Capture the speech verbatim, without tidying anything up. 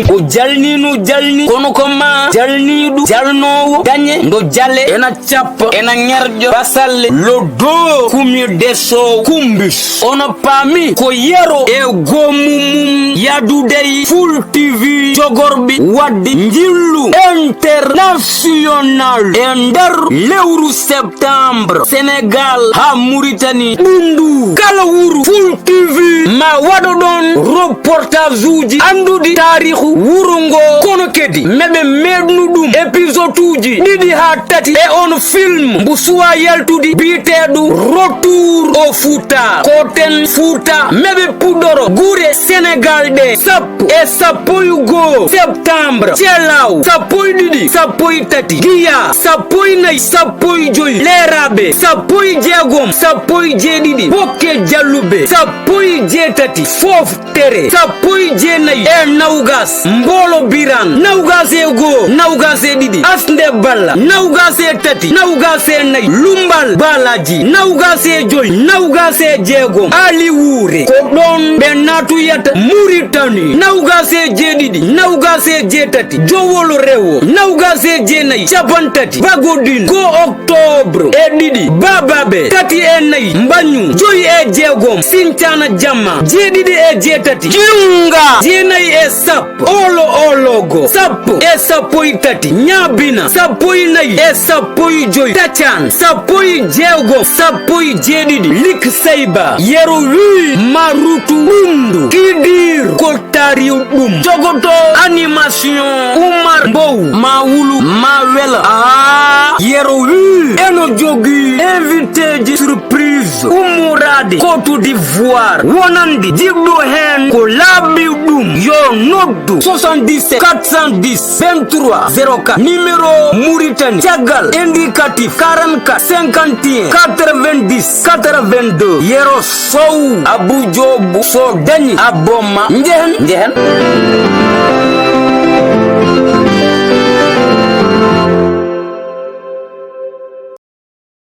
O jalnino jalni, kono ko ma jalniɗo jalnowo dañe ndo jale ena cappa ena ŋerƴo basalle loddo kumi deso kumbis. Ono paami ko yero e goomu mum yadude e Full T V jogorɓe waɗde njillu international e nder lewru septembre. Sénégal haa Mauritanie ɓunndu kala wuro Full T V ma waɗo ɗon reportage uji annduɗi taarihu wuro ngo, kono kadi meɓe meeɗnu ɗum épisode uji ɗiɗi haa tati e on film mbo suwa yaltude biyeteeɗo Retour au Fouta. Ko ten Fouta meɓe puɗɗoro gure Sénégal ɗe sappo e sappo e goo septembre, Thielaw sappo e ɗiɗi, sappo e tati, Guiya sappo e nayi, sappo e joy, Leeraɓe sappo e jeegom, sappo e jeeɗiɗi, Bokke Jalluɓe sappo e jeetati, Foftere sappo e jeenayi e nawgas, Mboolo Biran nawgas e goo, nawgas e ɗiɗi, Asnde Balla nawgas e tati, nawgas e nayi, Lumbal Balaji nawgas e joy, nawgas e jeegom, Ali Wuure. Ko ɗon ɓe naatoyata Mauritanie, nawgas e jeeɗiɗi, nawgas e jeetati, Jowol Rewo, nawgas e jeenayi, capantati, Bagodin, ko octobre e ɗiɗi, Babaɓe tati e nayi, Mbañu joy e jeegom, Sinthiane Jamma jeeɗiɗi e jeetati, Kiunga jeenayi e sappo, Olo Ologo sappo e sappo e tati, Ñaabina sappo e nayi e sappo e joy, Tacaan sappo e jeegom, sappo e jeeɗiɗi, Lik Seyba. Yero wi ma rutu ɓunndu Kidir ko taariw ɗum jogoto animation Umar Mbow ma wulu ma wela. Aa, yero wi eno jogi invité ji surprise ummoraade Côte d'Ivoire wonande jiɗɗo heen ko laaɓi ɗum yo noddu soixante-dix-sept quatre cent dix vingt-trois zéro quatre, numéro Mauritanie caggal indicatif quarante-quatre cinquante et un quatre-vingt-dix quatre-vingt-deux. Yero Sow, Abou Diop, so dañi abbo ma njehen njehen.